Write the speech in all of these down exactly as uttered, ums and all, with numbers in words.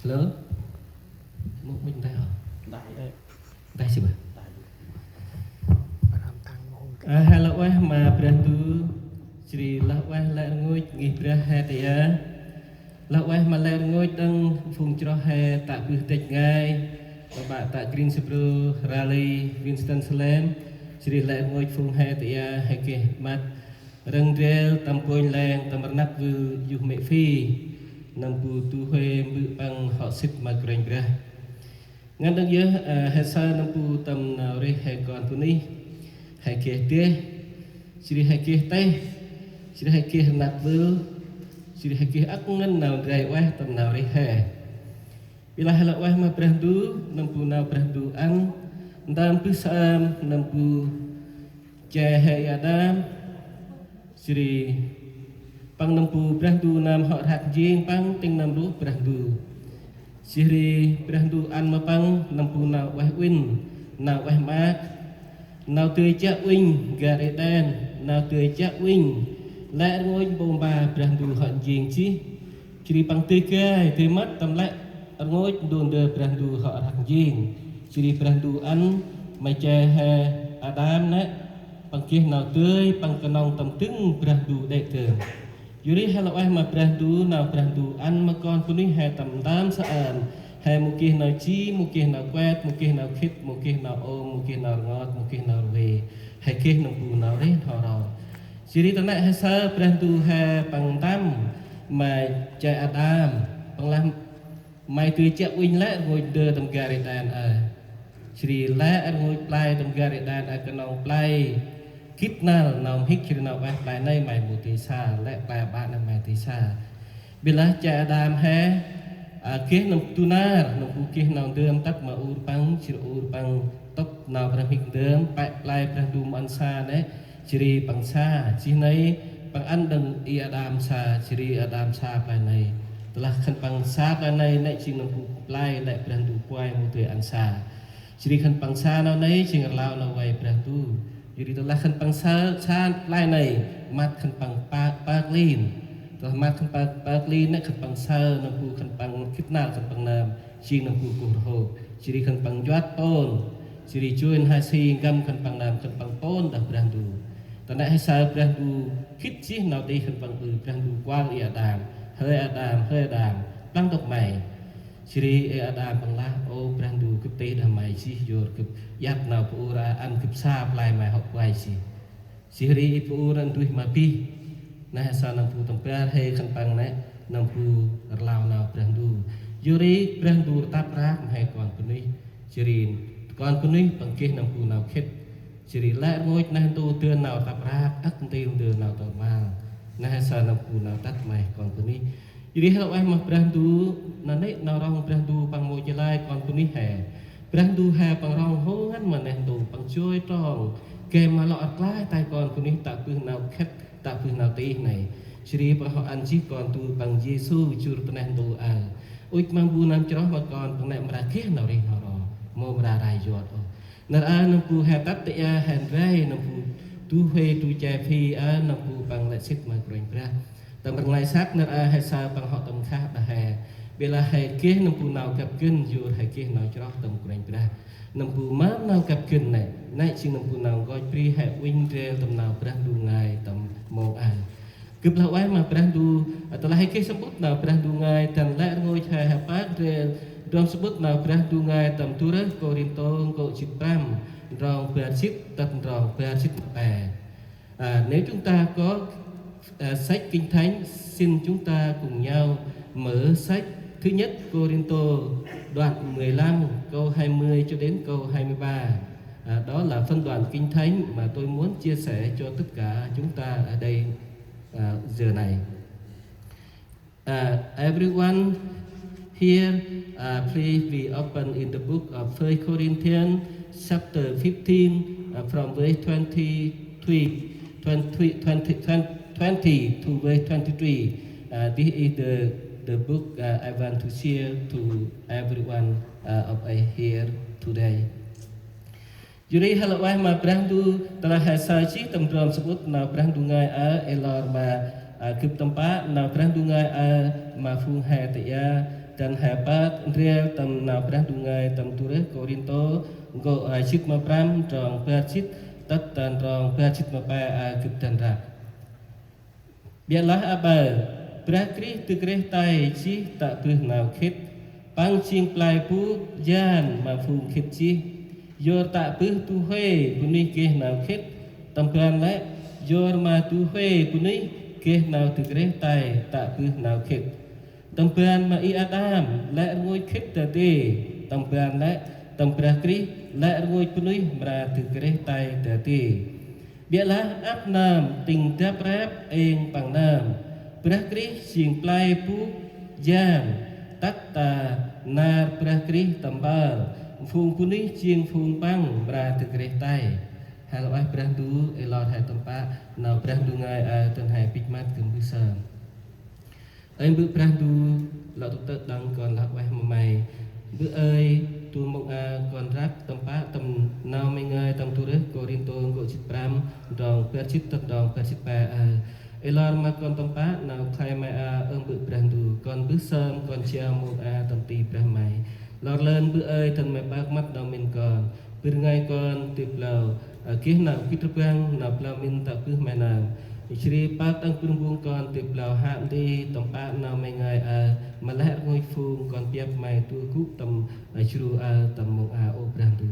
Hello. Mô mĭn ntai hŏ? Ntai, eh. Ntai si bah. Ntai. A, he lah ueh ma Brah Ndu, jêh ri lah ueh lĕ rngôch ngih Brah he tơ aơ. Lah ueh ma lĕ rngôch đŏng phung chroh he tă bơh dăch ngai, ƀă ƀă tă Greensboro, Raleigh, Winston-Salem, jêh ri lĕ rngôch phung he tơ aơ, he geh măt răng ndrel tâm kônh leng tâm rnăk vư yuh mê̆ phi, nâm bu du huê mbơ̆ păng hŏ sĭt ma Kôranh Brah. Ngăn đŏng yơh, a, he saơ nâm bu tâm nau rêh he kon bunuyh, he geh deh, jêh ri he geh têh, jêh ri he geh rnăk vư, jêh ri he geh âk ngăn nau ndrai ueh tâm nau rêh he. Bi lah he lah ueh ma Brah Ndu, nâm bu nau Brah Ndu ăn, ntơm bơh saơm nâm bu che he i Ađam, jêh ri păng nâm bu Brah Ndu nơm hŏ rhăk njêng păng tĭng nâm rup Brah Ndu. Jêh ri Brah Ndu ăn ma păng nâm bu nau ueh uĭn, nau ueh maak, nau dơi chiă uănh gar Êđen, nau dơi chiă uănh lĕ rngôch mpô mpa Brah Ndu hŏ njêng jêh. Jêh ri păng dơi gai, dơi mât tâm lĕ rngôch ndô ndơ Brah Ndu hŏ rhăk njêng. Jêh ri Brah Ndu ăn ma che he Ađam nĕ, păng geh nau dơi, păng knŏng tâm dâng Brah Ndu đê̆ dơm. Yor ri he lah ueh ma Brah Ndu, nau Brah Ndu ăn ma kon bunuyh he tâm ntơm saơm, he mâu geh nau ji, mâu geh nau kuet, mâu geh nau khĭt, mâu geh nau ôm, mâu geh nau rngot, mâu geh nau rvê. He geh nâm bu nau rêh n'ho ro. Jêh ri ta nĕ he saơ Brah Ndu he păng ntăm ma che Ađam, păng lah: May dơi chiă uănh lĕ rngôch ndơ tâm gar Êđen aơ. Jêh ri lĕ rngôch play tâm gar Êđen aơ knŏng play gĭt năl nau mhĭk, jêh ri nau ueh play nây may mâu dơi sa, lĕ play aƀă nây may dơi sa. Bi lah che Ađam he, a, geh nâm du nar, nâm bu geh nau ndơm tât ma ur păng, jêh ri ur păng tŭp nau brah mhĭk ndơm, pĕ play Brah Ndu mâu ăn sa nĕ, jêh ri păng sa, jêh nây păng ăn đŏng i Ađam sa, jêh ri Ađam sa play nây. Tơlah khân păng sa play nây nĕ jêng nâm bu play lĕ Brah Ndu kuai mâu dơi ăn sa. Jêh ri khân păng sa nau nây jêng rlau nau vay Brah Ndu. Yor ri tơlah khân păng sa, sa play nây, măt khân păng pơk, pơk lin. Tơlah măt khân păng pơk lin nĕ khân păng saơ nâm bu khân păng gĭt năl khân păng nơm, jêng nâm bu kuh rhôk. Jêh ri khân păng nchuăt pôn. Jêh ri joi n'ha si nkăm khân păng nơm, khân păng pôn đah Brah Ndu. Ta nĕ he saơ Brah Ndu gĭt jêh nau tih khân păng ƀư, Brah Ndu kuăl i Ađam: Hơi Ađam, hơi Ađam, păng tŭp may. Jêh ri i Ađam păng lah: Ô Brah Ndu, gâp tih đah may jêh, yor gâp iăt nau bu ur a ăn gâp sa play may hŏ kuay jêh. Jêh ri i bu ur a nduih ma bih. Nĕ he saơ nâm bu tâm bar he khân păng nĕ, nâm bu rlau nau Brah Ndu. Yor ri Brah Ndu rtăp rak ma he kon bunuyh. Jêh ri kon bunuyh păng geh nâm bu nau khĭt. Jêh ri lĕ rngôch neh ntu dơn nau rtăp rak, âk ntil dơn nau tâm rmal. Nĕ he saơ nâm bu nau tât ma he kon bunuyh. Yor ri he lah ueh ma Brah Ndu, nanê̆ nau rŏng Brah Ndu păng mâu chalơi kon bunuyh he. Brah Ndu he păng rŏng hô ngăn ma neh ntu, păng joi trong, gay ma lŏ rklaih tay kon bunuyh tă bơh nau khĭt, tă bơh nau tih nây. Jêh ri păng hŏ ăn jêh Kon Du păng Yêsu jŭr ta neh ntu aơ. Ŭch ma bu nơm chroh ma Kon păng nĕ mra geh nau rêh n'ho ro, mâu mra rai yot ôh. Nar aơ nâm bu he tât ta aơ he ndrai nâm bu du huê du che phi aơ, nâm bu păng lĕ sĭt ma Kôranh Brah. Tâm rnglay săk nar aơ he saơ păng hŏ tâm nkhah đah he. Bi lah he geh nâm bu nau gâp gân, yor he geh nau chroh tâm Kôranh Brah. Nâm bu mâm nau gâp gân nây, nây jêng nâm bu nau nkoch bri he uănh ndrel tâm nau Brah Ndu ngơi tâm mông aơ. Gâp lah ueh ma Brah Ndu, tơlah he geh samƀŭt nau Brah Ndu ngơi, dăn lĕ rngôch he, he pơk ndrel ndrom samƀŭt nau Brah Ndu ngơi tâm du rơh Kôrintô nkô̆ jât prăm, ndrong bar jât tât ndrong bar jât ma pe. À, nếu chúng ta có, à, sách Kinh Thánh, xin chúng ta cùng nhau mở sách thứ nhất Cô-rin-tô, đoạn mười lăm, câu hai mươi cho đến câu hai mươi ba. À, đó là phân đoạn Kinh Thánh mà tôi muốn chia sẻ cho tất cả chúng ta ở đây, à, giờ này. Uh, everyone here, uh, please be open in the book of First Corinthians, chapter fifteen, uh, from verse twenty-three, twenty, twenty, twenty to verse twenty-three. Uh, this is the, the book, uh, I want to share to everyone, uh, of us here today. Yor ri he lah ueh ma Brah Ndu, tơlah he saơ jêh tâm ndrom samƀŭt nau Brah Ndu ngơi aơ, ê lor ma, a, gâp tâm pă nau Brah Ndu ngơi aơ ma phung he ta aơ, Dăn he pơk ndrel tâm nau Brah Ndu ngơi tâm du rơh Kôrintô, nkô̆, a, jât ma prăm, trong bar jât tât ta trong bar jât ma pe, a, gâp dăn răk. Ƀiălah aƀaơ, Brah Krist dâk rêh tay jêh tă bơh nau khât. Păng jêng play bôk jan ma phung khât jêh. Yor tă bơh du huê bunuyh geh nau khât, tâm ban lĕ yor ma du huê bunuyh geh nau dâk rêh tay tă bơh nau khât. Tâm ban ma Y-Ađam lĕ rngôch khât dadê, tâm ban lĕ tâm Brah Krist lĕ rngôch bunuyh mra dâk rêh tay dadê. Ƀiălah ăp nơm tĭng dăp rep êng păng nơm. Brah Krist jêng play bôk jan, tât ta nar Brah Krist tâm mpơl, phung bunuyh jêng phung păng mra dâk rêh tay. He lah ueh Brah Ndu, ê lor he tâm pă nau Brah Ndu ngơi, a, dăn he bĭch măt gâp mbơh sơm. Ơi Mbơ̆ Brah Ndu, lŏ tŭk tơ̆ đăng kon lah ueh ma May. Mbơ̆ ơi, du mông a kon răk tâm pă tâm nau May ngơi tâm du rơh Kôrintô nkô̆ jât prăm, trong bar jât tât trong bar jât pe, a. Ê lor ma kon tâm pă nau khlay May, a, ơ Mbơ̆ Brah Ndu, kon mbơh sơm kon jao mông a tâm ti Brah May. Lor lơn Mbơ̆ ơi, dăn May pơk măt nau mĭn kon. Bâr ngơi kon dơi blao, a, geh nau gĭt rbăng, nau blao mĭn tă bơh May nơm. Jêh ri pơk đăng bâr mbung kon dơi blao hă nti tâm pă nau May ngơi, a, ma lĕ rngôch phung kon biăp May du gŭ tâm, a, jrô, a, tâm mông a, ơ Brah Ndu.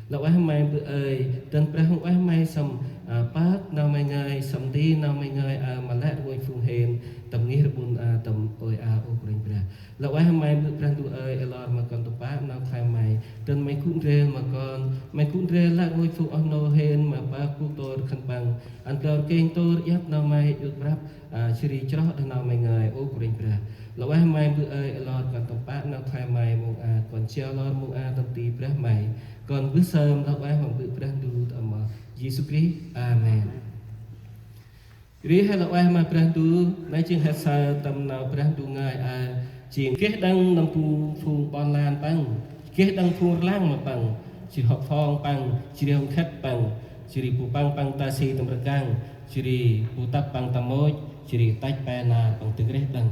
Lah ueh May Mbơ̆ ơi, dăn Brah Huêng Ueh May săm, a, pơk nau May ngơi, săm nti nau May ngơi, a, ma lĕ rngôch phung hên tâm ngih rƀŭn, a, tâm ôi, a, ơ Kôranh Brah. Lah ueh May Mbơ̆ Brah Ndu ơi, ê lor ma kon tâm pă nau khlay May. Dăn May gŭ ndrel ma kon, May gŭ ndrel lĕ rngôch phung oh nô hên ma pơk bôk tôr khân păng. Ăn blao rkêng tôr iăt nau May iăt prăp, a, jêh ri chroh đah nau May ngơi, ơ Kôranh Brah. Lah ueh May Mbơ̆ ơi, ê lor kon tâm pă nau khlay May mông a, kon jao lor mông a tâm ti Brah May. Kon mbơh sơm lah ueh ma Mbơ̆ Brah Ndu ta amoh Yêsu Krist. Amen. Ri he lah ueh ma Brah Ndu, nây jêng he saơ tâm nau Brah Ndu ngơi a, jêng geh đăng nâm bu phung ƀon lan păng, geh đăng phung rlăng ma păng, jêh ri hŏ phŏng păng, jêh ri hŏ nkhât păng, jêh ri bu păng păng ta si tâm rkăng, jêh ri bu tăp păng ta môch, jêh ri tăch pe nar păng dâk rêh đăng.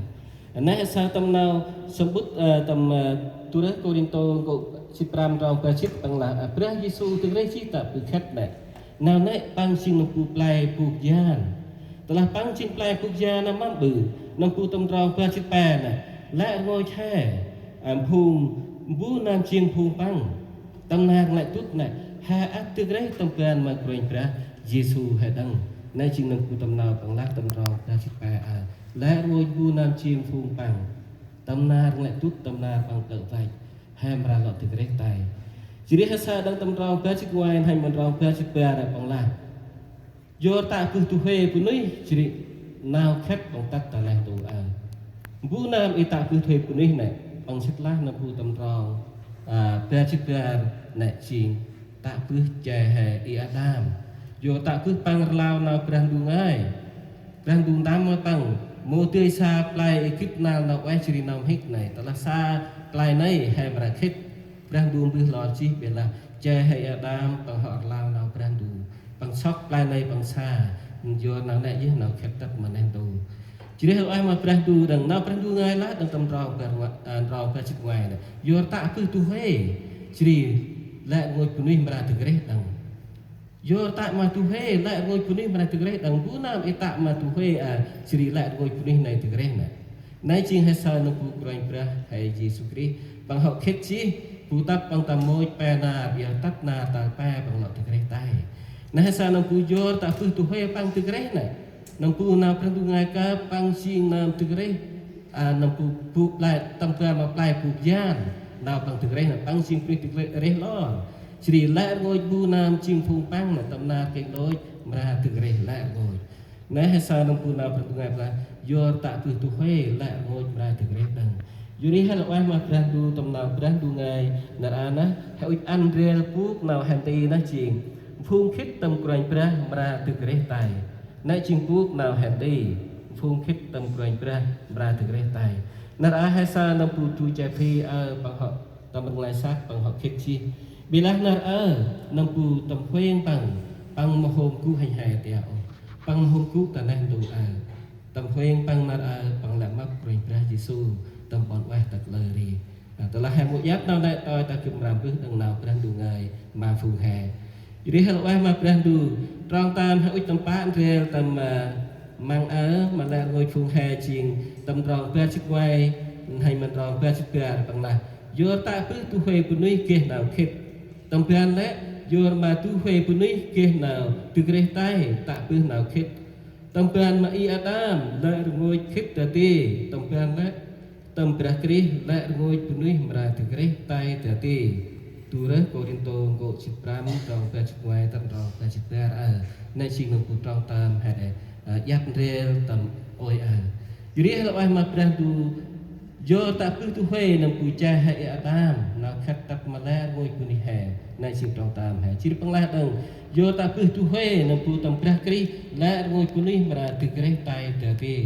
Nây he saơ tâm nau sămƀŭt, ơ, tâm, ơ, du rơh Kôrintô nkô̆ jât prăm trong bar jât păng lah, ơ, Brah Yêsu dâk rêh jêh tă bơh khât nây. Nau nây păng jêng nâm bu play bôk jan. Tơlah păng jêng play bôk jan nây mâm ƀư, nâm bu tâm trong bar jât pe nây. Lĕ rngôch he, ơ, phung, mbu nơm jêng phung păng. Tâm nar nglĕ dŭt nây, he ăt dâk rêh tâm ban ma Kôranh Brah Yêsu he đăng. Nây jêng nâm bu tâm nau păng lah tâm trong bar jât pe a. Lĕ rngôch mbu nơm jêng phung păng. Tâm nar nglĕ dŭt, tâm nar păng plơ̆ văch. He mra lŏ dâk rêh tay. Jêh ri he saơ đăng tâm trong bar jât ngoai, hênh ma trong bar jât bar nây păng lah. Yor tă bơh du huê bunuyh, jêh ri nau khât păng tât ta neh ntu aơ. Mbu nơm i tă bơh du huê bunuyh nây, păng sĭt lah nâm bu tâm trong, a, bar jât bar nây jêng tă bơh che he Y-Ađam. Yor tă bơh păng rlau nau Brah Ndu ngơi. Brah Ndu ntăm ma păng, mâu dơi sa play i gĭt năl nau ueh jêh ri nau mhĭk nây, tơlah sa play nây he mra khât. Brah Ndu mbơh lor jêh, ƀiălah che he Y-Ađam păng hŏ rlau nau Brah Ndu. Păng sŏk play nây păng sa, yor nau nây yơh nau khât tât ma neh ntu. Jêh ri lah ueh ma Brah Ndu đăng nau Brah Ndu ngơi lah đăng tâm trong bar ngoai, a, trong bar jât ngoai nây. Yor tă bơh du huê, jêh ri lĕ rngôch bunuyh mra dâk rêh đăng. Yor tă ma du huê, lĕ rngôch bunuyh mra dâk rêh đăng, mbu nơm i tă ma du huê, a, jêh ri lĕ rngôch bunuyh nây dâk rêh nây. Nây jêng he saơ nâm bu Kôranh Brah he Yêsu Krist. Păng hŏ khât jêh, bu tăp păng ta môch pe nar, ƀiălah tât nar tal pe păng lŏ dâk rêh tay. Nây he saơ nâm bu yor tă bơh du huê păng dâk rêh nây. Nâm bu nau Brah Ndu ngơi kơp păng jêng nơm dâk rêh. A, nâm bu, bu play, tâm ban ma play bôk jan. Nau păng dâk rêh nây păng jêng bunuyh dâk rêh lor. Jêh ri lĕ rngôch mbu nơm jêng phung păng nây tâm nar rkêng lôch mra dâk rêh lĕ rngôch. Nây he saơ nâm bu nau Brah Ndu ngơi păng lah, yor tă bơh du huê lĕ rngôch mra dâk rêh đăng. Yor ri he lah ueh ma Brah Ndu tâm nau Brah Ndu ngơi, nar aơ nây, he ŭch ăn ndrel bôk nau he nti nây jêng. Phung khât tâm Kôranh Brah mra dâk rêh tay. Nây jêng bôk nau he nti, phung khât tâm Kôranh Brah mra dâk rêh tay. Nar aơ he saơ nâm bu du che bri aơ păng hŏ tâm rnglay săk păng hŏ khât jêh. Ƀiălah nar aơ nâm bu tâm huêng păng, păng mâu hôm gŭ hênh he ta ôh. Păng mâu hôm gŭ ta neh ntu aơ. Tâm huêng păng nar aơ păng lĕ mâp Kôranh Brah Yêsu tâm ƀon ueh ta kalơ ri. Tơlah he mâu iăt nau nây, tơlah ta gĭt mra mbơh đŏng nau Brah Ndu ngơi ma phung he. Yor ri hŏ ueh ma Brah Ndu, trong tơm he ŭch tâm pă ndrel tâm, ơ, măng aơ ma lĕ rngôch phung he jêng tâm ndrong bar jât nguay, n'hanh ma ndrong bar jât bar păng lah: Yor tă bơh du huê bunuyh geh nau khât. Tâm ban lĕ: Yor ma du huê bunuyh geh nau dâk rêh tay tă bơh nau khât. Tâm ban ma i Ađam lĕ rngôch khât dadê. Tâm ban lĕ: Tâm Brah Krist lĕ rngôch bunuyh mra dâk rêh tay dadê. Du rơh Kôrintô nkô̆ jât prăm, trong bar jât nguay tât trong bar jât bar aơ. Nây jêng nơm bu trong tơm he, ơ, iăt ndrel tâm ôi aơ. Yor ri hŏ ueh ma Brah Ndu, yor tă bơh du huê nơm bu che he i Ađam nau khât tât ma lĕ rngôch bunuyh he. Nây jêng trong tơm he. Jêh ri păng lah đŏng: Yor tă bơh du huê nơm bu tâm Brah Krist lĕ rngôch bunuyh mra dâk rêh tay dadê.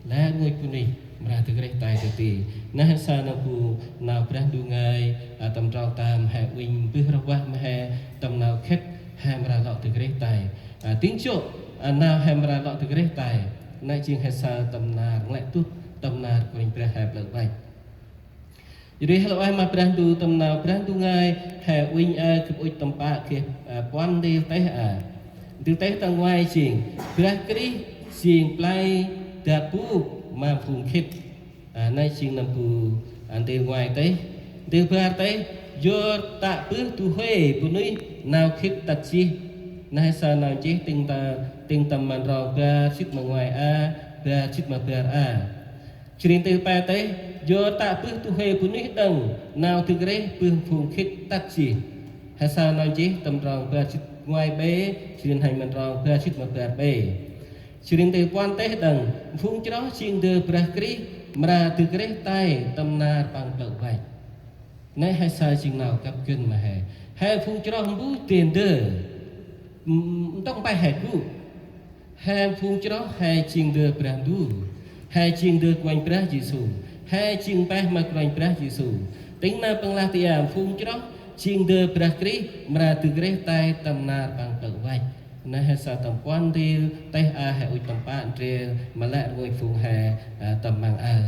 Lĕ rngôch bunuyh mra dâk rêh tay dadê. Nây he saơ nơm bu nau Brah Ndu ngơi, ơ, tâm trong tơm he uănh mbơh rah vah ma he tâm nau khât he mra lŏ dâk rêh tay. Ơ, tĭng jŏ, ơ, nau he mra lŏ dâk rêh tay. Nây jêng he saơ tâm nar nglĕ dŭt, tâm nar Kôranh Brah he plơ̆ văch. Yor ri hŏ ueh ma Brah Ndu, tâm nau Brah Ndu ngơi he uănh aơ gâp ŭch tâm pă geh, ơ, puăn ntil têh aơ. Ntil têh ta nguay jêng: Brah Krist jêng play dak bôk ma phung khât. Ơ, nây jêng nơm bu, ơ, ntil nguay têh. Ntil bar têh: Yor tă bơh du huê bunuyh nau khât tât jêh. Nây he saơ nau nchih tĭng ta, tĭng tâm ma ndrong bar jât ma nguay a, bar jât ma bar a. Jêh ri ntil pe têh: Yor tă bơh du huê bunuyh đŏng nau dâk rêh bơh phung khât tât jêh. He saơ nau nchih tâm ndrong bar jât nguay bê, jêh ri n'hanh ma ndrong bar jât ma bar bê. Jêh ri ntil puăn têh đŏng: Phung chroh jêng ndơ Brah Krist mra dâk rêh tay tâm nar păng plơ̆ văch. Nây he saơ jêng nau kăp gân ma he. He phung chroh mbu dê ndơ? Ntŭk mpeh he gŭ? He phung chroh he jêng ndơ Brah Ndu. He jêng ndơ Kôranh Brah Yêsu. He jêng mpeh ma Kôranh Brah Yêsu. Tĭng nơm păng lah tian phung chroh jêng ndơ Brah Krist mra dâk rêh tay tâm nar păng plơ̆ văch. Nây he saơ tâm puăn ntil têh a he ŭch tâm pă ndrel ma lĕ rngôch phung he, ơ, tâm măng aơ.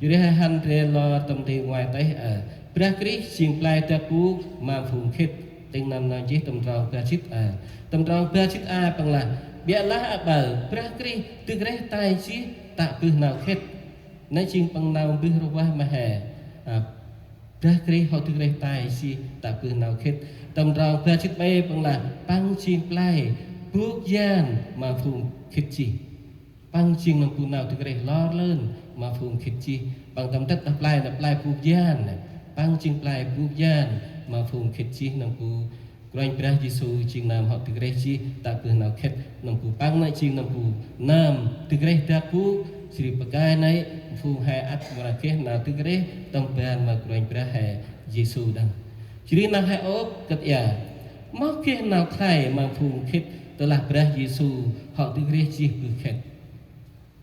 Yor ri he hăn ndrel lor tâm ntil nguay têh aơ: Brah Krist jêng play dak bôk ma phung khât. Tĭng nơm nau nchih tâm ndrong bar jât a. Tâm ndrong bar jât a păng lah: Ƀiălah aƀaơ Brah Krist dâk rêh tay jêh tă bơh nau khât. Nây jêng păng nau mbơh rah vah ma he, ơ, Brah Krist hŏ dâk rêh tay jêh tă bơh nau khât. Tâm ndrong bar jât bê păng lah: Păng jêng play bôk yan ma phung khât jêh. Păng jêng nơm bu nau dâk rêh lor lơn ma phung khât jêh. Păng tâm tât đah play, đah play bôk yan. Păng jêng play bôk yan ma phung khât jêh, nơm bu Kôranh Brah Yêsu jêng nơm hŏ dâk rêh jêh tă bơh nau khât. Nơm bu păng nây jêng nơm bu nơm dâk rêh dak bôk. Jêh ri pakơi nây phung he ăt mra geh nau dâk rêh tâm ban ma Kôranh Brah he Yêsu đŏng. Jêh ri nau he ôp kơt aơ: Moh geh nau khlay ma phung khât tơlah Brah Yêsu hŏ dâk rêh jêh bơh khât?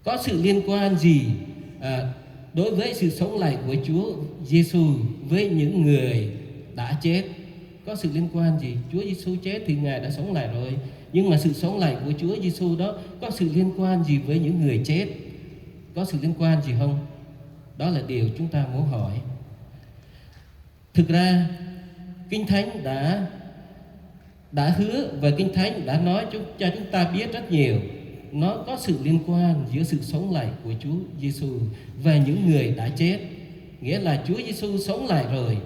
Có sự liên quan gì, à, đối với sự sống lại của Chúa Giêsu với những người đã chết? Có sự liên quan gì? Chúa Giêsu chết thì Ngài đã sống lại rồi. Nhưng mà sự sống lại của Chúa Giêsu đó có sự liên quan gì với những người chết? Có sự liên quan gì không? Đó là điều chúng ta muốn hỏi. Thực ra, Kinh Thánh đã đã hứa và Kinh Thánh đã nói chúng, cho chúng ta biết rất nhiều. Nó có sự liên quan giữa sự sống lại của Chúa Giêsu và những người đã chết. Nghĩa là Chúa Giêsu sống lại rồi,